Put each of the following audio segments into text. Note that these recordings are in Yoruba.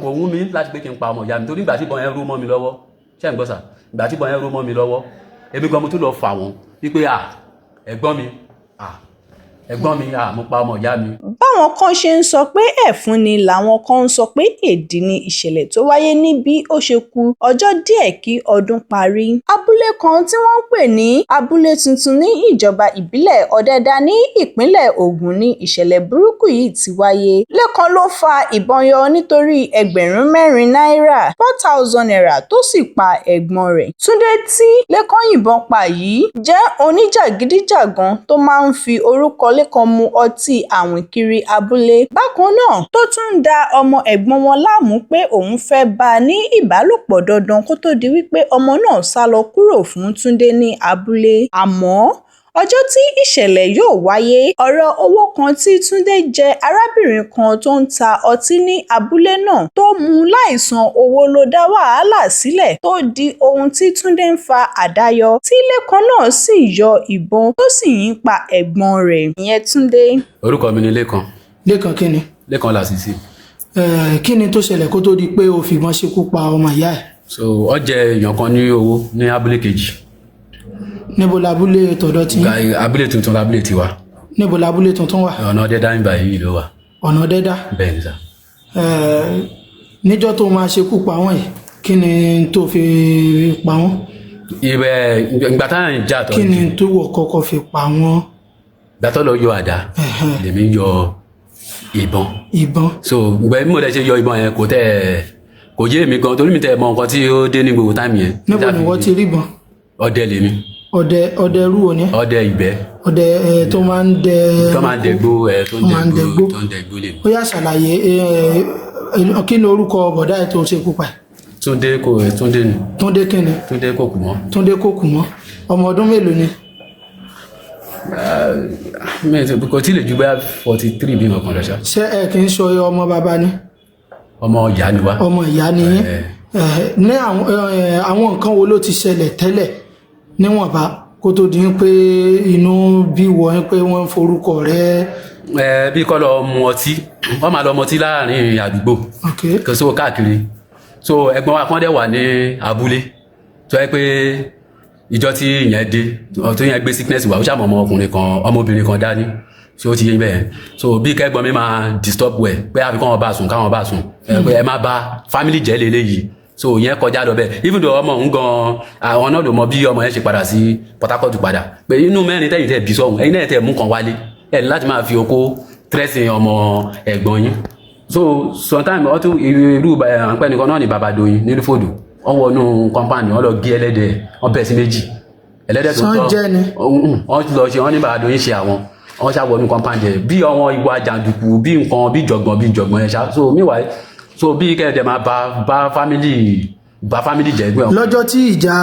Kò wú mi láti pé kí n pa ọmọ ìyá mi, torí ìgbà tí ìbọn yẹn ró mọ́ mi lọ́wọ́, ṣé ń gbọ́ sà? Ìgbà tí ìbọn yẹn ró mọ́ mi lọ́wọ́, èmi gan mo tún lọ fà wọ́n wípé, à, ẹ̀gbọ́n mi, à, ẹ̀gbọ́n mi, à, mo pa ọmọ ìyá mi. Báwọn kan ṣe ń sọ pé ẹ̀fún ni làwọn kan ń sọ pé éèdì ni ìṣẹ̀lẹ̀ tó wáyé ní bí ó ṣe ku ọjọ́ díẹ̀ kí ọdún parí. Abúlé kan tí wọ́n ń pè ní Abúlé Tuntun ní ìjọba ìbílẹ̀ Ọ̀dẹ̀dá ní ìpínlẹ̀ Ògùn ni ìṣẹ̀lẹ̀ burúkú yìí ti wáyé. Lẹ́kan ló fa ìbọn yọ nítorí ẹgbẹ̀rún mẹ́rin náírà ₦4,000 tó sì pa ẹ̀gbọ́n rẹ̀. Túnde tí Lẹ́kan yìnbọn pa yìí jẹ́ oníjàgídíjàgan tó máa ń fi orúkọ Lẹ́kan mu ọtí àwìn kiri abúlé. Bákan náà tó tún ń da ọmọ ẹ̀gbọ́n wọn láàmú pé òun fẹ́ẹ́ bá a ní ìbálòpọ̀ dandan kó tóó di wípé ọmọ náà sá lọ kúrò fún Túnde ní abúlé. Àmọ́ ọjọ́ tí ìṣẹ̀lẹ̀ yóò wáyé, ọ̀rọ̀ owó kan tí Túnde jẹ́ arábìnrin kan tó ń ta ọtí ní abúlé náà tó mú láì san owó ló dá wàhálà sílẹ̀ tó di ohun tí Túnde ń fa àdá yọ, tí Lẹ́kan náà sì yọ ìbọn tó sì yìn pa ẹ̀gbọ́n rẹ̀, ìyẹn Túnde. Orúkọ mi ni Lẹ́kan. Lẹ́kan kí ni? Lẹ́kan Lásìsì. Kí ni tó ṣẹlẹ̀ kó tó di pé o fìbọn ṣekú pa ọmọ ìyá ẹ̀? So ó jẹ èèyàn kan ní owó ní abúlé kejì. Níbo labúlé tọ̀dọ̀ tí? Abúlé Tuntun lábúlé tiwa. Níbo labúlé Tuntun wà? Ọ̀nà Ọ̀dẹ́dá nígbà yìí ló wà. Ọ̀nà Ọ̀dẹ́dá? Bẹ́ẹ̀ ni sà. Níjọ́ tó máa ṣekú pa wọ́n yìí, kí ni tó fi pa wọ́n? Ibẹ̀ ìgbà táwọn ń jà tó Kí ni tó wọ̀ kọ́kọ́ fi pa wọ́n? Ìgbà tó lọ yọ àdá, lèmi yọ ìbọn. Ìbọn. So ìgbà bí mo lè ṣe yọ ìbọn yẹn, kò tẹ́ kò yé mi gan, torí mi tẹ́ mọ nǹkan tí ó dé ní gbogbo time yẹn. Níbo ni wọ́n ti rí ìbọn? Ọdẹ lèmi. Ọdẹ? Ọdẹ irú wo ni? Ọdẹ ìgbẹ́. Ọdẹ tó máa ń dẹ? Tó máa ń dẹgbó ẹ, tó ń Tó máa ń dẹgbó. dẹgbó. Tó ń dẹgbó lèmi. Ó yá, ṣàlàyé, kí ni orúkọ bọ̀dá ẹ̀ tó ṣekú pa ẹ̀? Túndé kò, Túndé ni. Túndé kí ni? Túndé kò kù mọ́. Túndé kò kù mọ́. Ọmọ ọdún mélòó ni? Mi kò tí ì lè ju bóyá 43 bí nǹkan lọ ṣá. Ṣé ẹ kì í sọ ọmọ bàbá ni? Ọmọ ìyá ni wá. Ọmọ ìyá ni yín. Ní àwọn nǹkan wo ló ti ṣẹlẹ̀ tẹ́lẹ̀ níwọ̀nba kó tó di pé inú bí wọ́n pé wọ́n ń forúkọ rẹ̀? Ẹ bí kọ́ lọ mu ọtí, wọ́n máa lọ mu ọtí láàrin àdúgbò. Kò sówó káàkiri. So ẹ̀gbọ́n wa kan dẹ̀ wà ní abúlé tó yẹ pé ìjọ tí ìyẹn dé, tó yẹn gbé sickness wá, ó ṣàmọ̀ ọmọkùnrin kan, ọmọbìnrin kan dání. So ó ti yé bẹ́ẹ̀. So bí kẹ́gbọ́n mi máa disturb ẹ̀ pé àfi káwọn bá sùn, káwọn bá sùn, ẹ pé ẹ má bá family jẹ́ lélẹ́yìí. So ìyẹn kọjá lọ bẹ́ẹ̀. Even though ọmọ òun gan, àwọn náà ló mọ bí ọmọ yẹn ṣe padà sí Port Harcourt padà, pé inú mẹ́rin tẹ́yìn tẹ́ bí sọ́hùn, ẹ̀yin náà tẹ́ mú kan wálé, ẹ̀ ní láti máa fi okó threaten ọmọ ẹ̀gbọ́n yín. So sometimes ọtún irú àǹpẹ́ nìkan náà ní bàbá Doyin nílùú fòdù, wọ́n wọnú compound, wọ́n lọ gé ẹlẹ́dẹ̀, wọ́n bẹ̀ sí méjì ẹlẹ́dẹ̀ tó Sán tọ́. Jẹ́ ni? Wọ́n lọ ṣe, wọ́n ní bàbá Doyin ṣe àwọn, wọ́n ṣá wọnú compound yẹn bí àwọn ìwà jàǹdùkú, bí nǹkan bí jọ̀gbọ̀n bí jọ̀gbọ̀n yẹn ṣá. So meanwhile, so bí kẹ́hìndé máa bá family jẹ́ gbé. Lọ́jọ́ tí ìjà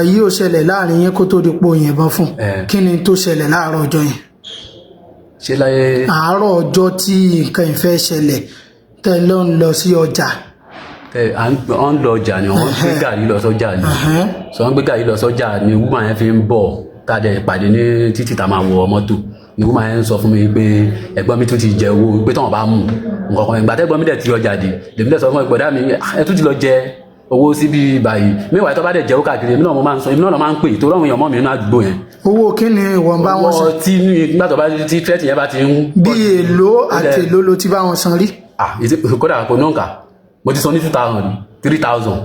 yìí ò ṣẹlẹ̀ láàrin yín kó tó di pé o yìnbọn fún, kí ni tó ṣẹlẹ̀ láàárọ̀ ọjọ́ yẹn? Ṣé láyé? Àárọ̀ ọjọ́ tí nǹkan ìfẹ́ ṣẹlẹ̀, tẹ́ ló ń lọ sí ọjà. Ẹ à ń wọ́n ń lọ ọjà ni, wọ́n ń gbé gàrí lọ sọ́jà ni. So wọ́n gbé gàrí lọ sọ́jà ni woman yẹn fi ń bọ̀, tá a dẹ̀ pàdé ní títì tá a máa wọ mọ́tò, ni woman yẹn ń sọ fún mi pé ẹ̀gbọ́n mi tún ti jẹ owó, pé táwọn bá mú nǹkan kan. Ìgbà tẹ́gbọ́n mi dẹ̀ ti ọjà dé, lèmi dẹ̀ sọ fún ìgbọ̀dá mi, ẹ tún ti lọ jẹ owó síbi báyìí. Mẹ́wàá tó bá dẹ̀ jẹ́ owó káàkiri, èmi náà mo máa ń sọ, èmi náà máa ń pè tó rọrùn èèyàn mọ́ mi nínú àdúgbò yẹn. Owó kí ni ìwọ̀n bá wọn san? Owó tí nígbà tó bá tí threat yẹn bá ti ń. Bí èlò àti èlò ló ti bá wọn san rí? Ah, kódà kò náà kà, mo ti san ní 2,000, 3,000,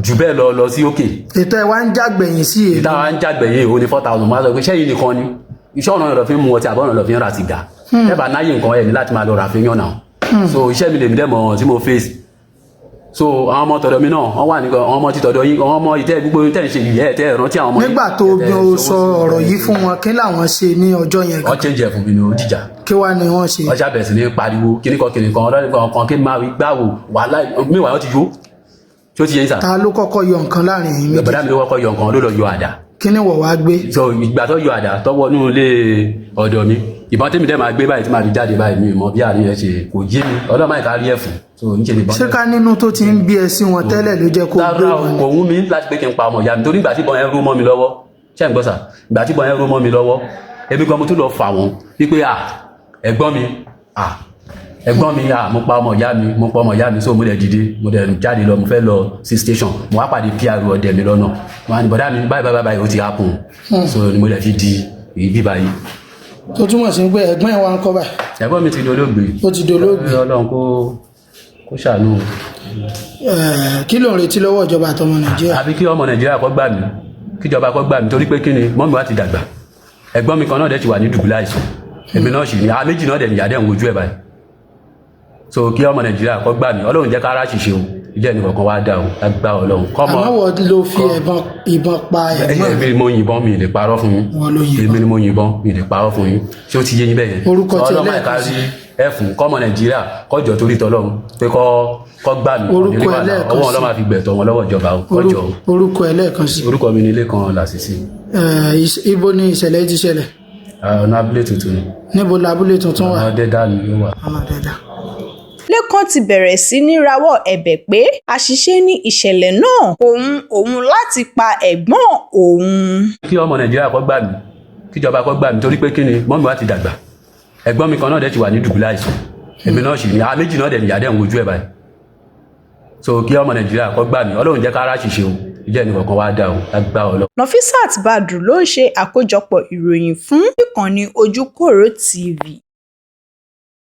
jù bẹ́ẹ̀ lọ lọ sí òkè. Ètò ẹ̀ wá ń jágbẹ̀yìn sí èlò? Ìta wa ń jàgbẹ̀yìn òun ní 4,000. Mo á sọ pé sẹ́yìn nìkan ni iṣẹ́ ọ̀nà lọ fi ń mu ọtí, àbọ̀ ọ̀nà lọ fi ń ra sìgá? Ẹ bá náyè nǹkan ẹ̀ ní láti máa lọ rà fi yàn náà. So iṣẹ́ mi lèmi dẹ̀ mọ̀ tí mo face. So àwọn ọmọ tọ̀dọ̀ mi náà wọ́n wà nígbà, àwọn ọmọ ti tọ̀dọ̀ yín, àwọn ọmọ ìtẹ́ gbogbo tẹ́ ń ṣe yìí, ẹ̀ tẹ́ ẹ̀ rántí àwọn ọmọ yín. Nígbà tó bí o sọ ọ̀rọ̀ yìí fún wọn, kí làwọn ṣe ní ọjọ́ yẹn? Wọ́n change ẹ̀ fún mi ní òjìjà. Kí wàá ni wọ́n ṣe? Wọ́n ṣàbẹ̀rẹ̀ sí ní pariwo kíníkan kíníkan ọlọ́run kan kí n máa gbáwò wàhálà. Míwàá wọ́n ti yó tí ó ti yẹn sà. Ta ló kọ́kọ́ yọ nǹkan láàrin ẹ̀yin méjì? Bọ̀dá mi ló kọ́kọ́ yọ nǹkan, ló lọ yọ àdá. Kí ni wọ̀ wá gbé? So ìgbà tó yọ àdá tó wọnú ilé ọ̀dọ̀ mi, ìbọn tèmi dẹ̀ máa gbé báyìí tí máa fi jáde báyìí, mi mọ bí àárín yẹn ṣe kò yé mi. Ọlọ́run máa ká rí ẹ̀fún. So ń ṣe nìbọn. Ṣé ká nínú tó ti ń bí ẹ sí wọn tẹ́lẹ̀ ló jẹ́ kó gbé Rárá. ìbọn ni? Kò wú mi láti pé kí n pa ọmọ ìyá mi, torí ìgbà tí ìbọn yẹn ró mọ́ mi lọ́wọ́, ṣé ń gbọ́ sà? Ìgbà tí ìbọn yẹn ró mọ́ mi lọ́wọ́, èmi gan mo tún lọ fà wọ́n wípé, à, ẹ̀gbọ́n mi, à. Ẹ̀gbọ́n mi, à, mo pa ọmọ ìyá mi, mo pa ọmọ ìyá mi. So mo dẹ̀ dìde, mo dẹ̀ jáde lọ, mo fẹ́ lọ sí station. Mo wá pàdé PR ọdẹ mi lọ́nà. Mo wá ní, "Bọ̀dá mi, báyìí báyìí báyìí, ó ti happen." So ni mo dẹ̀ fi di ibi báyìí. Tó túmọ̀ sí pé ẹ̀gbọ́n ẹ̀ wá ń kọ́ báyìí? Ẹ̀gbọ́n mi ti dolóògbé. Ó ti dolóògbé. Ọlọ́run kó ṣàánú. Kí ló ń retí lọ́wọ́ ìjọba àtọmọ Nàìjíríà? Àbí kí ọmọ Nàìjíríà kó gbà mí, kíjọba kó gbà mí, torí pé kí ni, mummy wa ti dàgbà. Ẹ̀gbọ́n mi kan náà dẹ̀ ti wà ní dùbúlẹ̀ àìsàn, èmi náà sì ní àwọn méjì náà dẹ̀ níyà dẹ̀ ń wojú ẹ̀ báyìí. So kí ọmọ Nàìjíríà kó gbà mí. Ọlọ́run jẹ́ ká rà ṣìṣe o, ilé ẹnì kọ̀ọ̀kan wá dà o, lágbá Ọlọ́run kọ́mọ. Àmọ́ wọ́n ló fi ìbọn pa ẹ̀gbọ́n? Èmi ni mo yìnbọn, mi lè parọ́ fún yín. Wọ́n ló yìnbọn. Èmi ni mo yìnbọn, mi lè parọ́ fún yín. Ṣé ó ti yé yín bẹ́ẹ̀ yẹn? Orúkọ tí Ọlọ́run ẹlẹ́ẹ̀kan ẹ̀ka rí ẹ̀fún kọ́mọ Nàìjíríà kọjọ torí tọlọ́run pé kọ́ gbà mí. Orúkọ Ọ̀nà ìwà ẹlẹ́ẹ̀kan ọwọ́ sí. Ọlọ́run máa fi gbẹ̀tọ̀ wọn lọ́wọ́ ìjọba o, kọjọ o. Orúkọ ẹ̀ lẹ́ẹ̀kan sí. Orúkọ mi ní Lékan Làṣìṣì. Ibo ni ìṣẹ̀lẹ̀ yìí ti ṣẹlẹ̀? Ọ̀nà abúlé tuntun ni. Níbo labúlé tuntun wà? Ọ̀nà dẹ́dá ni ó wà. Ọ̀nà dẹ́dà. Lẹ́kan ti bẹ̀rẹ̀ sí ní rawọ́ ẹ̀bẹ̀ pé àṣìṣe ní ìṣẹ̀lẹ̀ náà, òun òun láti pa ẹ̀gbọ́n òun. Kí ọmọ Nàìjíríà kó gbà mí, kíjọba kó gbà mí, torí pé kí ni, mummy wa ti dàgbà. Ẹ̀gbọ́n mi kan náà dẹ̀ ti wà ní dùbúlẹ̀ àìsàn, èmi náà sì ní àwọn méjì náà dẹ̀ níyà dẹ̀ ń wojú ẹ̀ báyìí. So kí ọmọ Nàìjíríà kó gbà mí. Ọlọ́run jẹ́ ká rà ṣìṣe o, ilé ẹnì kọ̀ọ̀kan wá dà o, lágbá Ọlọ́run. Nafisat Badru ló ń ṣe àkójọpọ̀ ìròyìn fún ìkànnì Ojúkòrò TV.